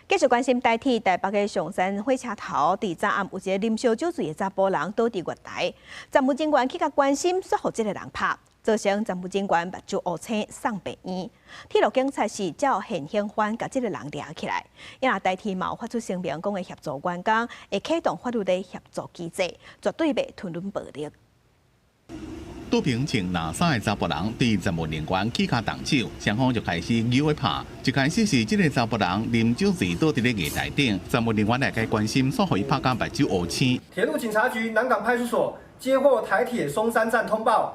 繼續關心台鐵台北的松山火車頭，佇昨暗有一个啉燒酒醉的查埔人倒佇月台，站務人員去共關心，煞予這个人拍，造成站務人員目睭烏青，送病院。鐵路警察是照現行犯共這个人掠起來。也台鐵嘛有發出聲明，講會協助員工，會啟動法律的協助機制，絕對袂吞忍暴力。倒爿穿藍衫的查埔人對站務人員起跤動手，雙方就開始扭拍。一開始是這个查埔人啉酒醉倒佇咧月台頂，站務人員來共關心，煞予伊拍甲目睭烏青。鐵路警察局南港派出所接獲台鐵松山站通報，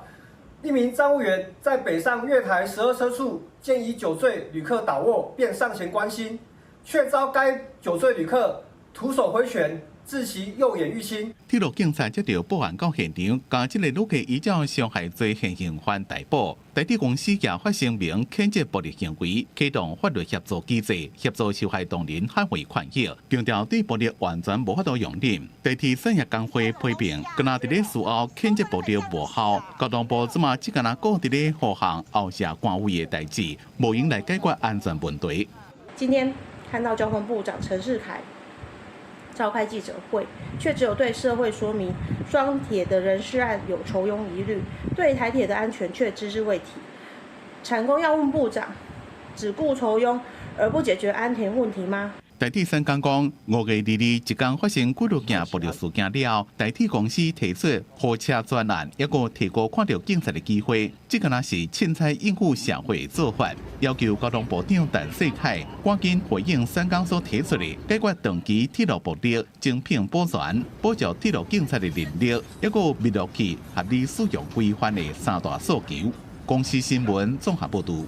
一名站務員在北上月台12車處見一酒醉旅客倒臥，便上前關心，卻遭該酒醉旅客徒手揮拳，致其右眼淤青。鐵路警察接到報案到現場，共這个旅客依照傷害罪現行犯逮捕。台鐵公司也發聲明譴責暴力行為，啟動法律協助機制，協助受害當事人捍衛權益，強調對暴力完全無法度容忍。台鐵產業工會批評，敢若佇咧事後譴責暴力無效，交通部這馬只干焦顧佇咧護航後卸官位的代誌，無閒來解決安全問題。今天看到交通部長陳世凱召開記者會，卻只有對社會說明雙鐵的人事案有酬庸疑慮，對台鐵的安全卻只字未提。產工要問部長，只顧酬庸而不解決安全問題嗎？台鐵產工講，5月22一工發生幾落件暴力事件了後，台鐵公司提出護車專案，抑閣提高看著警察的機會，這敢若是凊彩應付社會的做法，要求交通部長陳世凱趕緊回應產工所提出的解決長期鐵路暴力、精品保全、保障鐵路警察的能力，抑閣密錄器合理使用規範的三大訴求。公視新聞綜合報導。